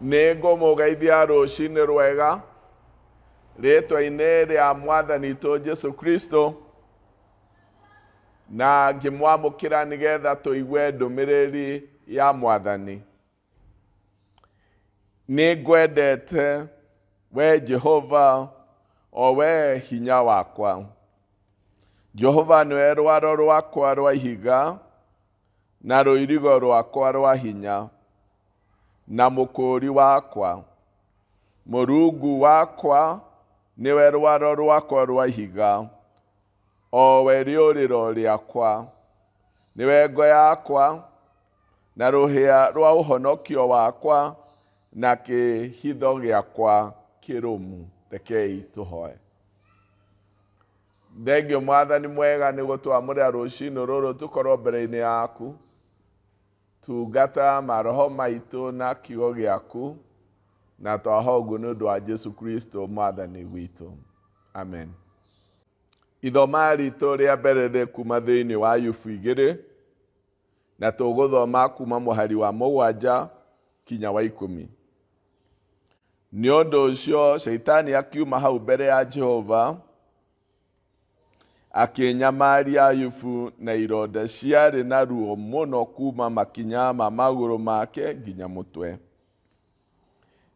Nĩ ngũmũgeithia rũcinĩ rwega rĩtwa-inĩ rĩa mwathani witũ Jesu Kristo na ngĩmwamũkĩra nĩgetha tũigue ndũmĩrĩri ya mwathani. Nĩ ngwendete we Jehova o we hinya wakwa. Jehova nĩwe rwaro rwakwa rwa ihiga na rũirigo rwakwa rwa hinya na mũkũũri wakwa. Mũrungu wakwa nĩwe rwaro rwakwa rwa ihiga, o we rĩũrĩro rĩakwa. Nĩwe ngo yakwa na rũhĩa rwa ũhonokio wakwa na kĩĩhitho gĩakwa kĩrũmu. Rekei tũhoe. Thengio mwathani mwega nĩ gũtwamũrĩra rũcinĩ rũrũ tũkorwo mbere-inĩ yaku. Tungata maroho maitũ na kiugo gĩaku na twahoa ũguo nĩ ũndũ wa Jesu Kristo mwathani witũ. Amen. Ithoma ritũ rĩa mbere rĩ kuma thĩinĩ wa Ayubu igĩrĩ na tũgũthoma kuma mũhari wa mũgwanja kinya wa ikũmi. Nĩ ũndũ ũcio Shaitani akiuma hau mbere ya Jehova akĩnyamaria Ayubu na ironda ciarĩ na ruo mũno kuma makinya ma magũrũ make nginya mũtwe.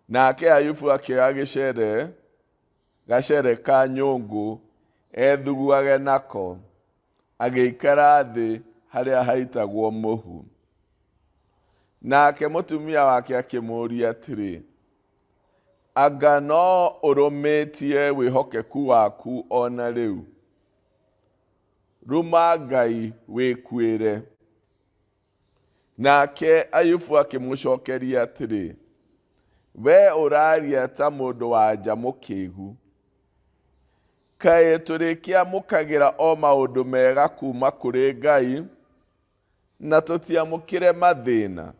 Nake Ayubu akĩoya gĩcere gacere ka nyũngũ ethuguage nako, agĩikara thĩ harĩa haitagwo mũhu. Nake mũtumia wake akĩmũũria atĩrĩ, Anga no ũrũmĩtie wĩhokeku waku o na rĩu? Ruma Ngai wĩkuĩre. Nake Ayubu akĩmũcokeria atĩrĩ, Wee ũraria ta mũndũ-wa-nja mũkĩgu. Kaĩ tũrĩkĩamũkagĩra o maũndũ mega kuuma kũrĩ Ngai, na tũtiamũkĩre mathĩna?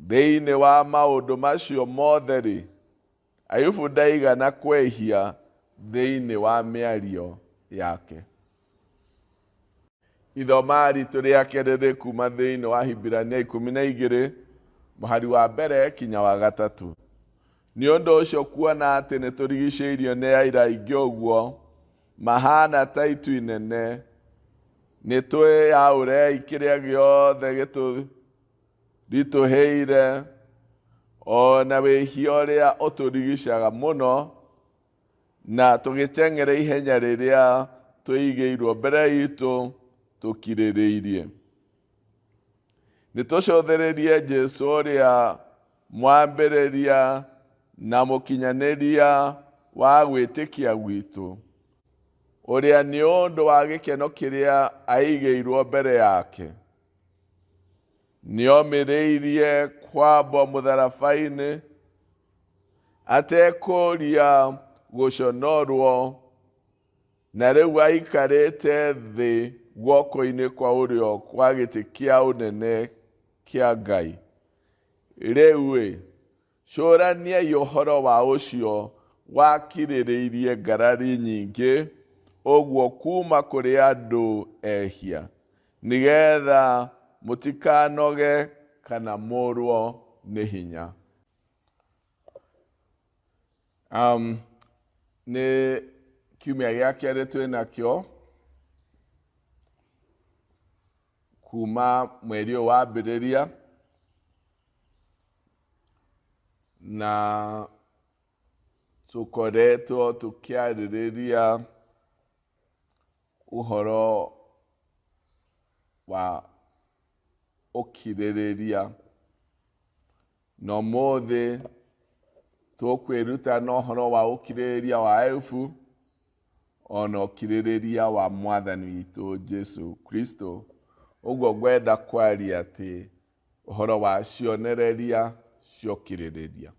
Thĩinĩ wa maũndũ macio mothe-rĩ, Ayubu ndaigana kwĩhia thĩinĩ wa mĩario yake. Ithoma ritũ rĩa kerĩ rĩ kuma thĩinĩ wa Hibirania 12 mũhari wa mbere kinya wa gatatũ. Nĩ ũndũ ũcio kuona atĩ nĩ tũrigicĩirio nĩ aira aingĩ ũguo mahana ta itu inene, nĩ twĩyaũrei kĩrĩa gĩothe gĩtũritũhĩire o na wĩhia ũrĩa ũtũrigicaga mũno na tũgĩteng'ere ihenya rĩrĩa tũigĩirwo mbere itũ tũkirĩrĩirie. Nĩ tũcũthĩrĩrie Jesu ũrĩa mwambĩrĩria na mũkinyanĩria wa gwĩtĩkia gwitũ, ũrĩa nĩ ũndũ wa gĩkeno kĩrĩa aigĩirwo mbere yake, nĩomĩrĩirie kwambwo mũtharaba-inĩ atekũũria gũconorwo, na rĩu aikarĩte thĩ guoko-inĩ kwa ũrĩo kwa gĩtĩ kĩa ũnene kĩa Ngai. Rĩu-ĩ, cũraniai ũhoro wa ũcio wakirĩrĩirie ngarari nyingĩ ũguo kuuma kũrĩ andũ ehia, nĩgetha mũtikanoge kana mũũrwo nĩ hinya. Nĩ kiumia gĩa kerĩ twĩ nakĩo kuma mweri ũyũ wambĩrĩria na tũkoretwo tũkĩarĩrĩria ũhoro wa ũkirĩrĩria. Na ũmũthĩ tũkwĩruta na ũhoro wa ũkirĩrĩria wa Ayubu ona ũkirĩrĩria wa mwathani witũ Jesu Kristo. Ũguo ngwenda kwaria atĩ ũhoro wa cionereria cia ũkirĩrĩria.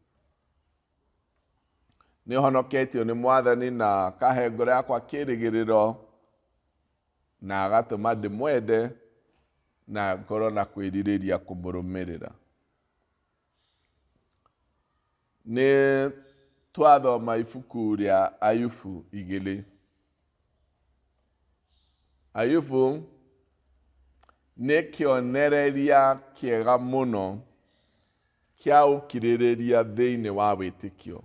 Nĩ honoketio nĩ mwathani na akahe ngoro yakwa kĩrĩgĩrĩro na agatũma ndĩmwende na ngorwo na kwĩrirĩria kũmũrũmĩrĩra. Nĩ twathoma ibuku rĩa Ayubu igĩrĩ. Ayubu nĩ kĩonereria kĩega mũno. kĩa ũkirĩrĩria thĩinĩ wa wĩtĩkio.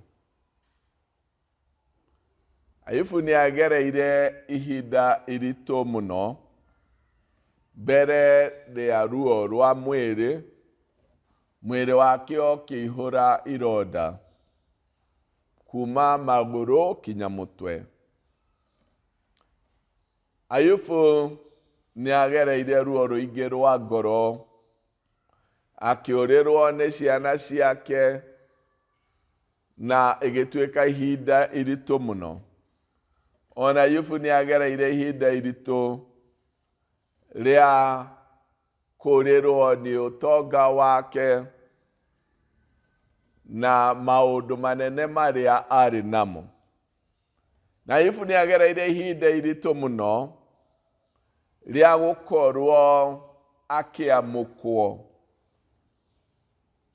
Ayubu nĩ agereire ihinda iritũ mũno mbere rĩa ruo rwa mwĩrĩ, mwĩrĩ wake ũkĩihũra ironda kuma magũrũ kinya mũtwe. Ayubu nĩ agereire ruo rũingĩ rwa ngoro, akĩũrĩrwo nĩ ciana ciake na ĩgĩtuĩka ihinda iritũ mũno. Ona Ayubu nĩ agereire ihinda iritũ rĩa kũrĩrwo nĩ ũtonga wake na maũndũ manene marĩa arĩ namo. Na Ayubu nĩ agereire ihinda iritũ mũno rĩa gũkorwo akĩamũkwo,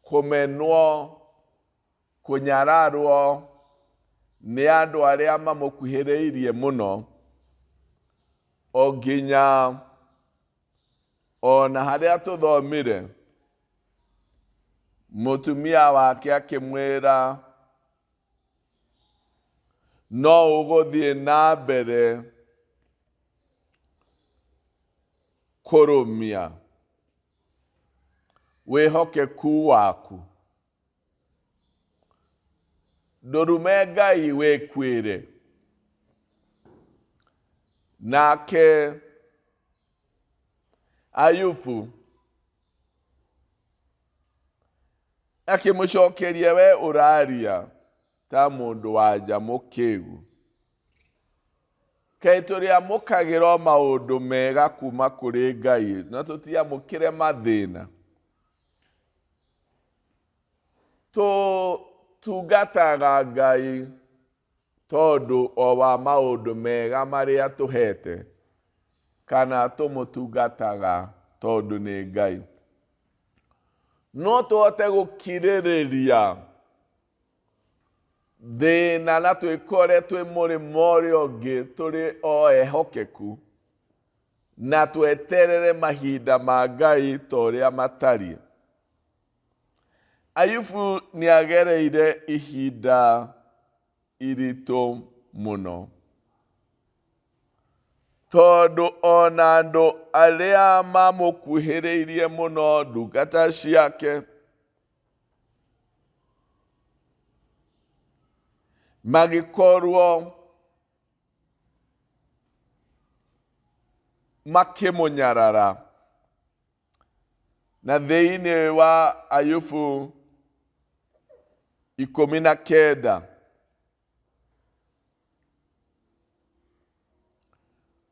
kũmenwo, kũnyararwo nĩ andũ arĩa mamũkuhĩrĩirie mũno, o nginya ona harĩa tũthomire mũtumia wake akĩmwĩra no ũgũthiĩ na mbere kũrũmia wĩhokeku waku. Ndũrume Ngai wĩkuĩre. Nake Ayubu akĩmũcokeria, we ũraria ta mũndũ wa nja mũkĩgu. Kaĩ tũrĩamũkagĩra o maũndũ mega kuma kũrĩ Ngai na tũtiamũkĩre mathĩna? Tũtungataga Ngai tondũ o wa maũndũ mega marĩa tũhete, kana tũmũtungataga tondũ nĩ Ngai? No tũhote gũkirĩrĩria thĩna na twĩkore twĩ mũrĩmo ũrĩa ũngĩ tũrĩ o ehokeku na tweterere mahinda ma Ngai ta ũrĩa matariĩ. Ayubu nĩ agereire ihinda iritũ mũno, tondũ ona andũ arĩa mamũkuhĩrĩirie mũno, ndungata ciake, magĩkorwo makĩmũnyarara. Na thĩinĩ wa Ayubu 19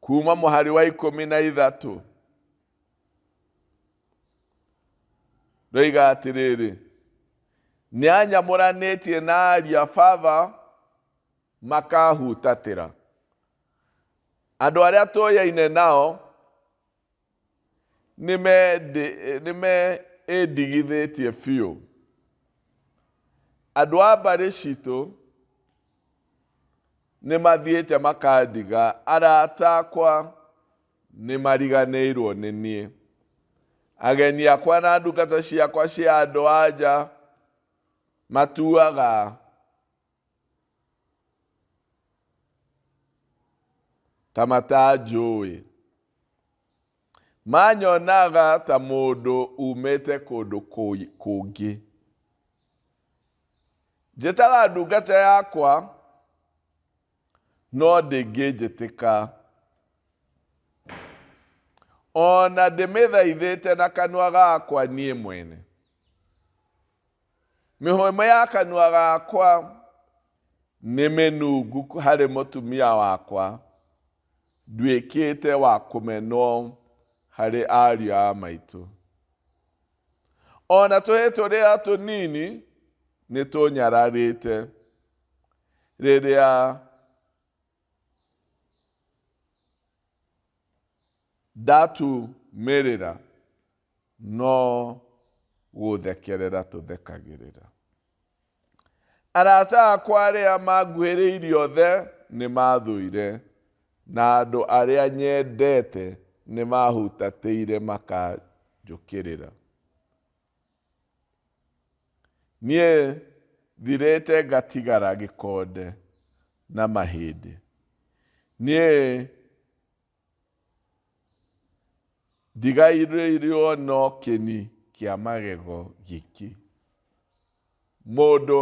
kuma mũhari wa 13 roiga atĩrĩrĩ, nĩ anyamũranĩtie na ariũ a baba makahutatĩra, andũ arĩa tũyaine nao nĩmeĩndigithĩtie biũ. Andũ a mbarĩ citũ nĩmathiĩte makandiga, arata akwa nĩmariganĩirwo nĩ niĩ. Ageni akwa na ndungata ciakwa cia andũ a nja matuaga ta matanjũĩ, manyonaga ta mũndũ umĩte kũndũ kũngĩ. Njĩtaga ndungata yakwa no ndĩngĩnjĩtĩka, ona ndĩmĩthaithĩte na kanua gakwa niĩ mwene. Mĩhũmũ ya kanua gakwa nĩ mĩnungu harĩ mũtumia wakwa, nduĩkĩte wa kũmenwo harĩ ariũ a maitũ. Ona tũhĩĩ tũrĩa tũnini nĩ tũnyararĩte rĩrĩa ndatumĩrĩra, no gũthekerera tũthekagĩrĩra. Arata akwa arĩa manguhĩrĩirie othe nĩ mathũire, na andũ arĩa nyendete nĩ mahutatĩire makanjũkĩrĩra. Niĩ thirĩte ngatigara gĩkonde na mahĩndĩ. Niĩ ndigairĩirwo no kĩni kĩa magego giki. Mũndũ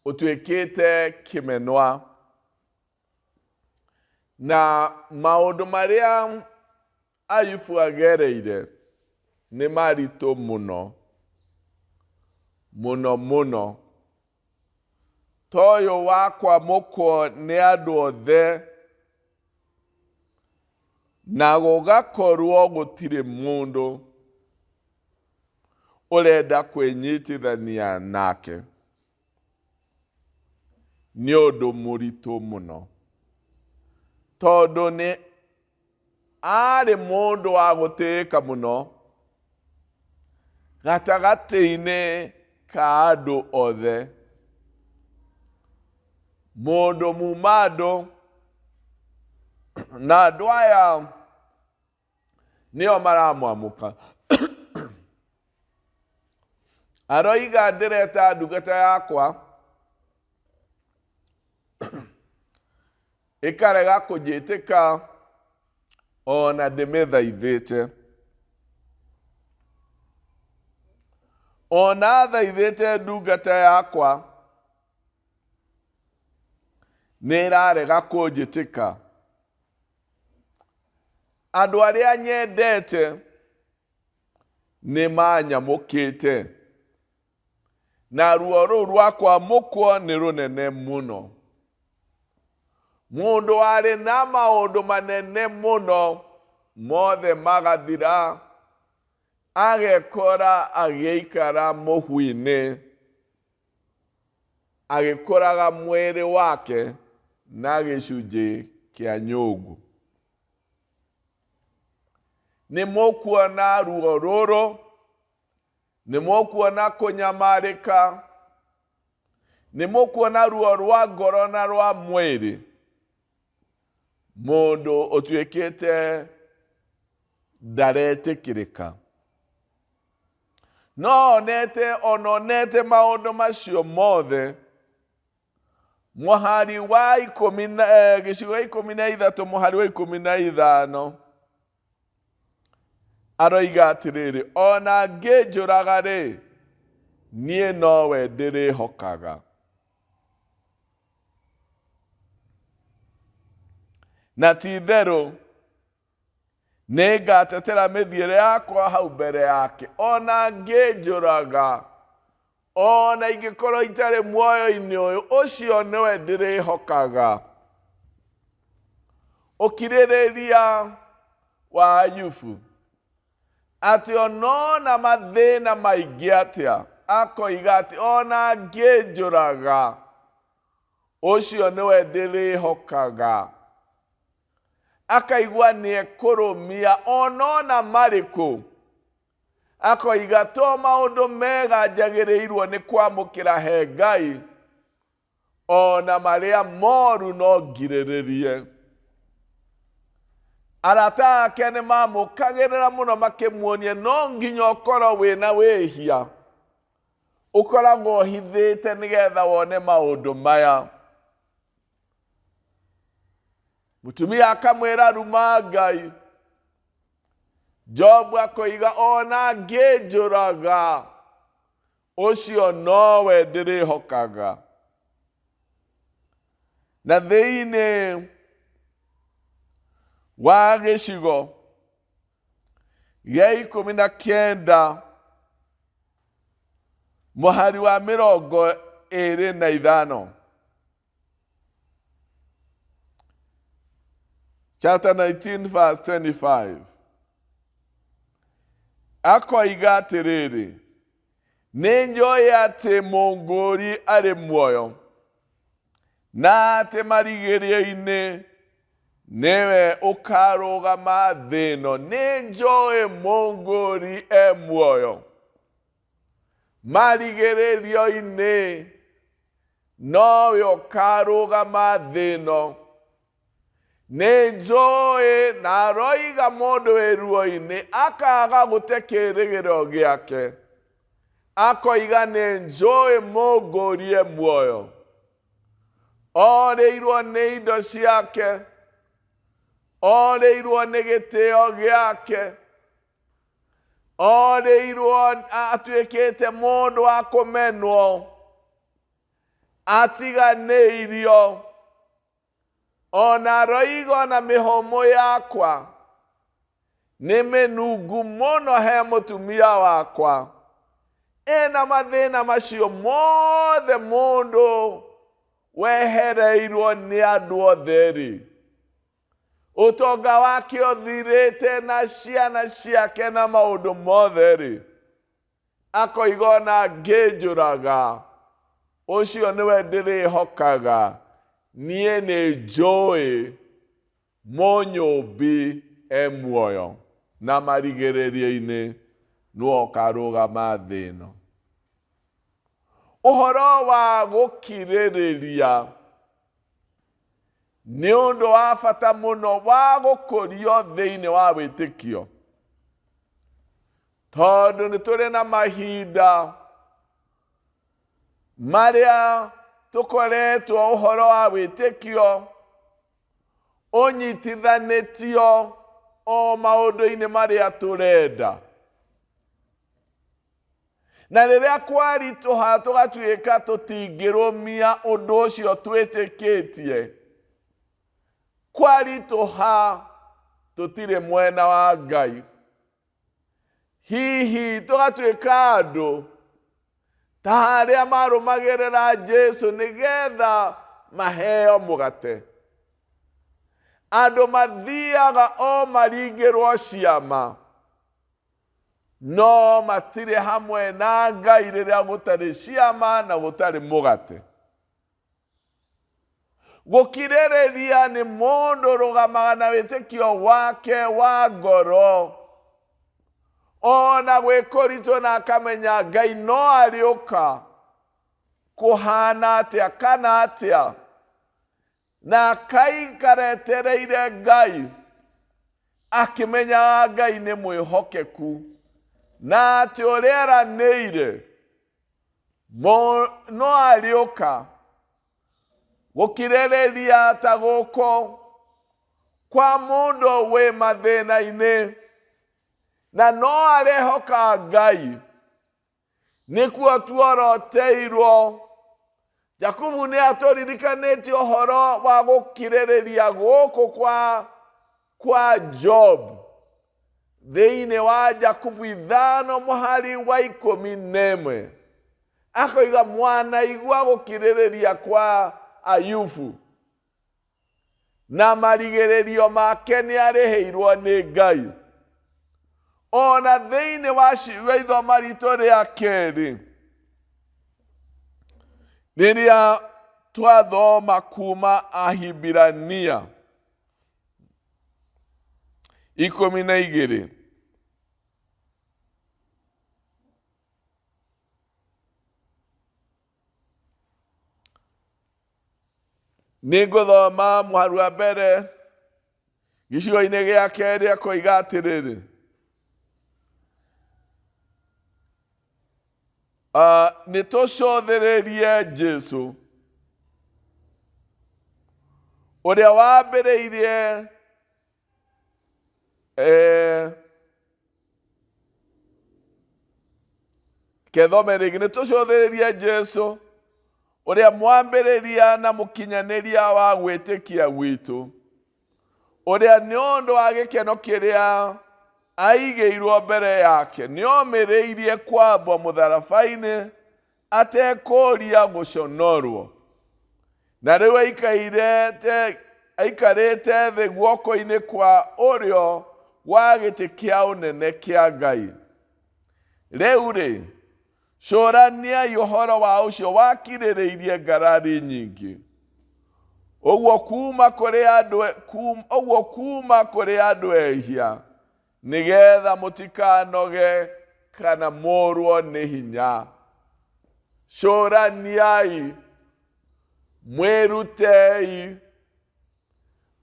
ũtuĩkĩte kĩmenwa na maũndũ marĩa Ayubu agereire nĩ maritũ mũno mũno mũno. Ta ũyũ wa kwamũkwo nĩ andũ othe na gũgakorwo gũtirĩ mũndũ ũrenda kwĩnyitithania nake nĩ ũndũ mũritũ mũno, tondũ nĩ aarĩ mũndũ wa gũtĩĩka mũno gatagatĩ-inĩ ka andũ othe, mũndũ muma andũ, na andũ aya nĩo maramwamũka. Aroiga ndĩreta ndungata yakwa ĩkarega kũnjĩtĩka ona ndĩmĩthaithĩte. Ona thaithĩte ndungata yakwa nĩ ĩrarega kũnjĩtĩka. Andũ arĩa nyendete nĩ manyamũkĩte, na ruo rũu rwa kwamũkwo nĩ rũnene mũno. Mũndũ warĩ na maũndũ manene mũno mothe magathira, agekora agĩikara mũhu-inĩ, agĩkũraga mwĩrĩ wake na gĩcunjĩ kĩa nyũngũ. Nĩ mũkuona ruo rũrũ, nĩ mũkuona kũnyamarĩka, nĩ mũkuona ruo rwa ngoro na rwa mwĩrĩ. Mũndũ ũtuĩkĩte ndaretĩkĩrĩka. No onete ona onete maũndũ macio mothe, mũhari wa ikũmi na gĩcigo gĩa 13 mũhari wa 15 aroiga atĩrĩrĩ, ona ngĩnjũraga rĩ, niĩ nowe ndĩrĩhokaga. Na ti itherũ nĩngatetera mĩthiĩre yakwa hau mbere yake, ona ngĩnjũraga, ona ingĩkorwo itarĩ muoyo-inĩ ũyũ, ũcio nĩwe ndĩrĩhokaga. Ũkirĩrĩria wa Ayubu, atĩ onona mathĩna maingĩ atĩa, akoiga atĩ ona ngĩnjũraga, ũcio nĩwe ndĩrĩhokaga. Akaigua nĩ ekũrũmia onona marĩkũ, akoiga to maũndũ mega njagĩrĩirwo nĩ kwamũkĩra he Ngai, ona marĩa moru no ngirĩrĩrie. Arata ake nĩ mamũkagĩrĩra mũno makĩmuonia no nginya ũkorwo wĩna wĩhia ũkoragwo ũhithĩte nĩgetha wone maũndũ maya. Mũtumia akamwĩra ruma Ngai. Jobu akoiga ona ngĩnjũraga, ũcio nowe ndĩrĩhokaga. Na thĩinĩ wa gĩcigo gĩa 19 mũhari wa 25, chapter 19 verse 25, akoiga atĩrĩrĩ, nĩ njũĩ atĩ mũngũri arĩ muoyo, na atĩ marigĩrĩrio-inĩ nĩwe ũkarũgama thĩ ĩno. Nĩ njũĩ mũngũri e muoyo, marigĩrĩrio-inĩ nowe ũkarũgama thĩ ĩno. Nĩ njũĩ na aroiga mũndũ wĩ ruo-inĩ akaga gũte kĩrĩgĩrĩro gĩake. Akoiga nĩ njũĩ mũngũrie muoyo. Orĩirwo nĩ indo ciake, orĩirwo nĩ gĩtĩo gĩake, orĩirwo atuĩkĩte mũndũ wa kũmenwo, atiganĩirio. Ona aroiga ona mĩhũmũ yakwa nĩ mĩnungu mũno he mũtumia wakwa. Ena mathĩna macio mothe mũndũ wehereirwo nĩ andũ othe rĩ, ũtonga wake ũthirĩte na ciana ciake na maũndũ mothe rĩ, akoiga ona ngĩnjũraga ũcio nĩwe ndĩrĩhokaga, niĩ nĩ njũĩ mũnyũmbi e muoyo na marigĩrĩrio-inĩ nĩwe ũkarũgama thĩ ĩno. Ũhoro wa gũkirĩrĩria nĩ ũndũ wa bata mũno wa gũkũrio thĩinĩ wa wĩtĩkio, tondũ nĩ tũrĩ na mahinda marĩa tũkoretwo ũhoro wa wĩtĩkio ũnyitithanĩtio o maũndũ-inĩ marĩa tũrenda. Na rĩrĩa kwaritũha tũgatuĩka tũtingĩrũmia ũndũ ũcio twĩtĩkĩtie, kwaritũha tũtirĩ mwena wa Ngai. Hihi tũgatuĩka andũ ta arĩa marũmagĩrĩra Jesu nĩgetha maheo mũgate. Andũ mathiaga o maringĩrwo ciama, no matirĩ hamwe na Ngai rĩrĩa gũtarĩ ciama na gũtarĩ mũgate. Gũkirĩrĩria nĩ mũndũ ũrũgamaga na wĩtĩkio wake wa ngoro ona gwĩ kũritũ, na akamenya Ngai no arĩũka kũhana atĩa kana atĩa, na akaikara etereire Ngai akĩmenyaga Ngai nĩ mwĩhokeku na atĩ ũrĩa eranĩire no arĩũka. Gũkirĩrĩria ta gũkũ kwa mũndũ wĩ mathĩna-inĩ na no arehoka Ngai nĩkuo tuoroteirwo. Jakubu nĩ atũririkanĩtie ũhoro wa gũkirĩrĩria gũkũ kwa Job thĩinĩ wa Jakubu 5 mũhari wa 11. Akoiga mwanaigua gũkirĩrĩria kwa Ayubu na marigĩrĩrio make nĩ arĩhĩirwo nĩ Ngai. Ona thĩinĩ wa ciugo ithoma ritũ rĩa kerĩ rĩrĩa twathoma kuma Ahibirania 12, nĩ ngũthoma mũharu wa mbere gĩcigo-inĩ gĩa kerĩ, akoiga atĩrĩrĩ, nĩ tũcũthĩrĩrie Jesu ũrĩa wambĩrĩirie kethome rĩngĩ, nĩ tũcũthĩrĩrie Jesu ũrĩa mwambĩrĩria na mũkinyanĩria wa gwĩtĩkia gwitũ, ũrĩa nĩ ũndũ wa gĩkeno kĩrĩa aigĩirwo mbere yake nĩ omĩrĩirie kwambwo mũtharaba-inĩ atekũria gũconorwo, na rĩu aikarĩte thĩ guoko-inĩ kwa ũrĩo gwa gĩtĩ kĩa ũnene kĩa Ngai. Rĩu rĩ, cũraniai ũhoro wa ũcio wakirĩrĩirie ngarari nyingĩ ũguo kuma kũrĩ andũ, ũguo kuma kũrĩ andũ ehia, nĩgetha mũtikanoge kana mũrwo nĩ hinya. Cũraniai, mwĩrutei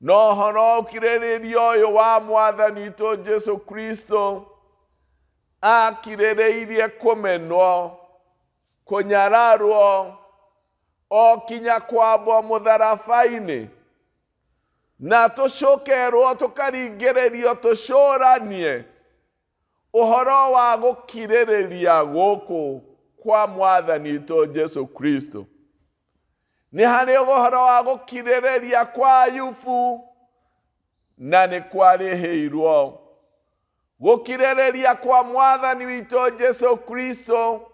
na ũhoro ũkirĩrĩria ũyũ wa Mwathani witũ Jesu Kristo. Akirĩrĩirie kũmenwo Kũnyararwo o kinya kwambwo mũtharaba-inĩ, na tũcokerwo tũkaringĩrĩrio tũcũranie ũhoro wa gũkirĩrĩria gũkũ kwa Mwathani witũ Jesu Kristo. Nĩ harĩ ũhoro wa gũkirĩrĩria kwa Ayubu na nĩ kwarĩhĩirwo. Gũkirĩrĩria kwa Mwathani witũ Jesu Kristo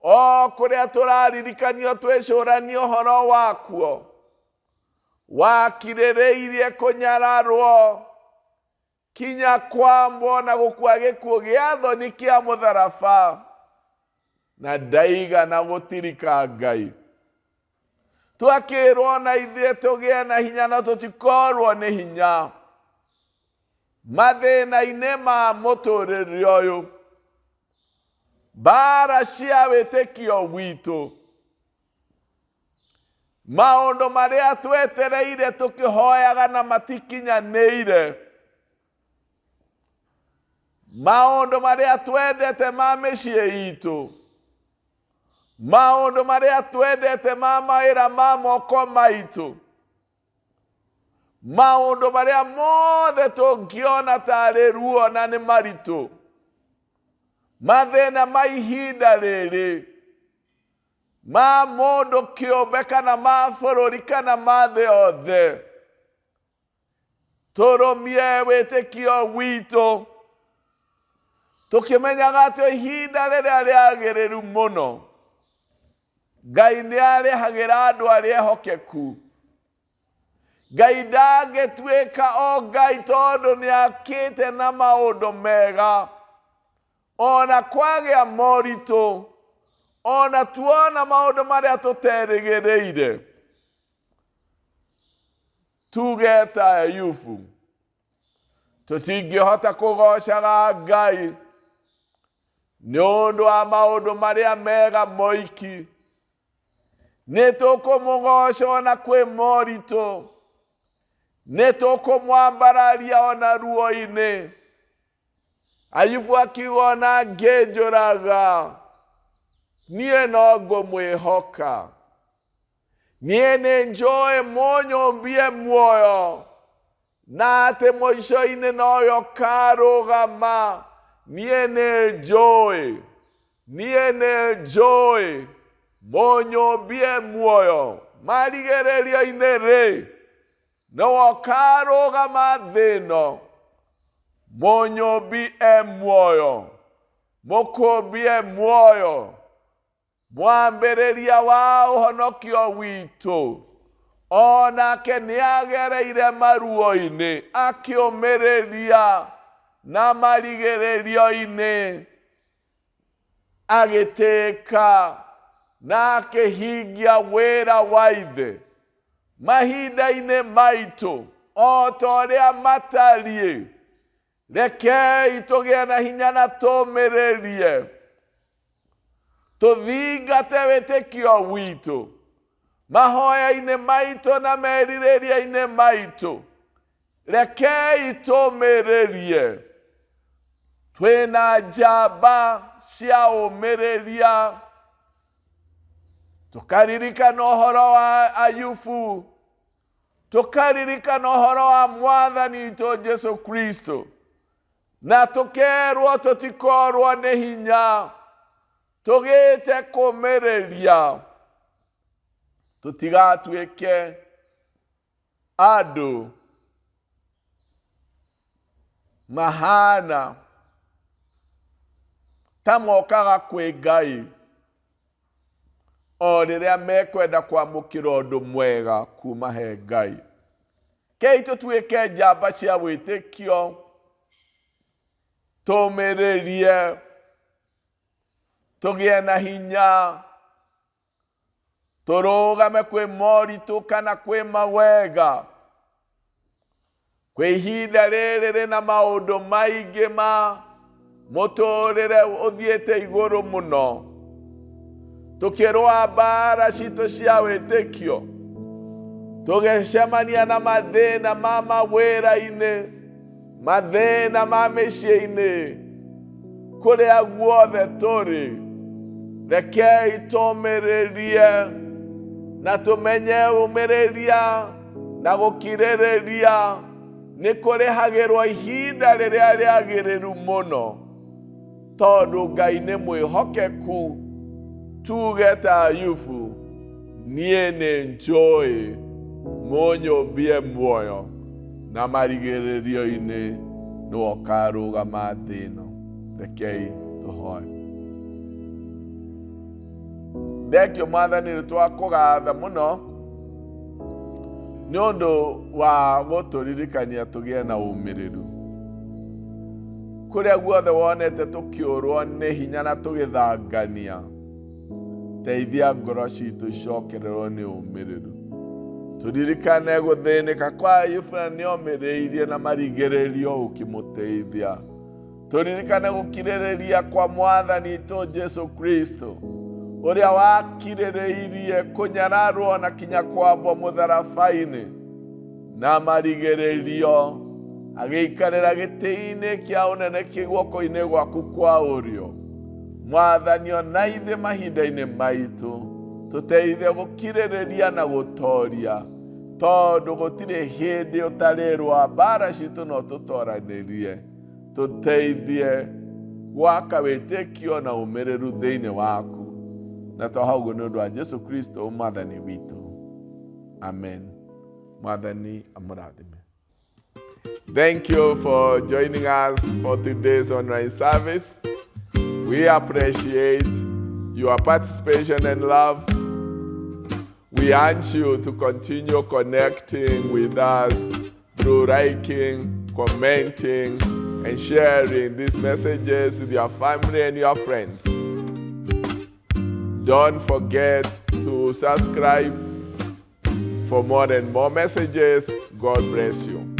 o kũrĩa tũraririkanio twĩcũranie ũhoro wakuo, wakirĩrĩirie kũnyararwo kinya kwambwo na gũkua gĩkuũ gĩa thoni kĩa mũtharaba, na ndaigana gũtirika Ngai. Twakĩrwo na ithuĩ tũgĩe na hinya na tũtikorwo nĩ hinya mathĩna-inĩ ma mũtũrĩre ũyũ, mbara cia wĩtĩkio witũ, maũndũ marĩa twetereire tũkĩhoyaga na matikinyanĩire, maũndũ marĩa twendete ma mĩciĩ itũ, maũndũ marĩa twendete ma mawĩra ma moko maitũ, maũndũ marĩa mothe tũngĩona tarĩ ruo na nĩ maritũ, mathĩna ma ihinda rĩrĩ, ma mũndũ kĩũmbe kana ma bũrũri kana ma thĩ yothe, tũrũmie wĩtĩkio witũ tũkĩmenyaga atĩ ihinda rĩrĩa rĩagĩrĩru mũno Ngai nĩ arĩhagĩra andũ arĩa ehokeku. Ngai ndangĩtuĩka o Ngai tondũ nĩ akĩte na maũndũ mega, ona kwagĩa moritũ, ona tuona maũndũ marĩa tũterĩgĩrĩire. Tuge ta Ayubu, tũtingĩhota kũgocaga Ngai nĩ ũndũ wa maũndũ marĩa mega moiki. Nĩ tũkũmũgoca ona kwĩ moritũ, nĩ tũkũmwambararia ona ruo-inĩ. Ayubu akiuga ona ngĩnjũraga, niĩ no ngũmwĩhoka. Niĩ nĩ njũĩ mũnyũmbie muoyo, na atĩ mũico-inĩ nowe ũkarũgama. Niĩ nĩ njũĩ, niĩ nĩ njũĩ mũnyũmbie muoyo, marigĩrĩrio-inĩ rĩ, nĩwe ũkarũgama thĩ ĩno. Mũnyũmbi e muoyo, mũkũmbi e muoyo, mwambĩrĩria wa ũhonokio witũ, o nake nĩ agereire maruo-inĩ, akĩũmĩrĩria na marigĩrĩrio-inĩ, agĩtĩka na akĩhingia wĩra wa Ithe mahinda-inĩ maitũ o ta ũrĩa matariĩ. Rekei tũgĩe na hinya na tũmĩrĩrie, tũthingate wĩtĩkio witũ mahoya-inĩ maitũ na merirĩria-inĩ maitũ. Rekei tũmĩrĩrie, twĩna njamba cia ũmĩrĩria, tũkaririkana ũhoro wa Ayubu, tũkaririkana ũhoro wa Mwathani witũ Jesu Kristo, na tũkerwo tũtikorwo nĩ hinya, tũgĩte kũmĩrĩria, tũtigatuĩke andũ mahana ta mokaga kwĩ Ngai o rĩrĩa mekwenda kwamũkĩra ũndũ mwega kuma he Ngai. Kei tũtuĩke njamba cia wĩtĩkio, tũmĩrĩrie, tũgĩe na hinya, tũrũgame kwĩ moritũ kana kwĩ mawega. Kwĩ ihinda rĩrĩ rĩna maũndũ maingĩ ma mũtũrĩre ũthiĩte igũrũ mũno, tũkĩrũa mbara citũ cia wĩtĩkio, tũgĩcemania na mathĩna ma mawĩra-inĩ, mathĩna ma mĩciĩ-inĩ, kũrĩa guothe tũrĩ. Rekei tũmĩrĩrie na tũmenye ũmĩrĩria na gũkirĩrĩria nĩ kũrĩhagĩrwo ihinda rĩrĩa rĩagĩrĩru mũno, tondũ Ngai nĩ mwĩhokeku. Tuge ta Ayubu, niĩ nĩ njũĩ mũnyũmbie muoyo na marigĩrĩrio-inĩ nĩwe ũkarũgama thĩ ĩno. Rekei tũhoe. Thengio Mwathani, nĩ twakũgatha mũno nĩ ũndũ wa gũtũririkania tũgĩe na ũmĩrĩru. Kũrĩa guothe wonete tũkĩũrwo nĩ hinya na tũgĩthangania, teithia ngoro citũ icokererwo nĩ ũmĩrĩru. Tũririkane gũthĩnĩka kwa Ayubu na nĩ omĩrĩirie na marigĩrĩrio ũkĩmũteithia. Tũririkane gũkirĩrĩria kwa Mwathani witũ Jesu Kristo, ũrĩa wakirĩrĩirie kũnyararwo na kinya kwambwo mũtharaba-inĩ, na marigĩrĩrio agĩikarĩra gĩtĩ-inĩ kĩa ũnene kĩ guoko-inĩ gwaku kwa ũrĩo. Mwathani, ona ithuĩ mahinda-inĩ maitũ tũteithie gũkirĩrĩria na gũtoria, tondũ gũtirĩ hĩndĩ ũtarĩrũa mbara citũ no tũtoranĩrie. Tũteithie gwaka wĩtĩkio na ũmĩrĩru thĩinĩ waku, na twaha ũguo nĩ ũndũ wa Jesu Kristo Mwathani witũ, amen. Mwathani amũrathime. Thank you for joining us for today's online service. We appreciate your participation and love. We urge you to continue connecting with us through liking, commenting, and sharing these messages with your family and your friends. Don't forget to subscribe for more and more messages. God bless you.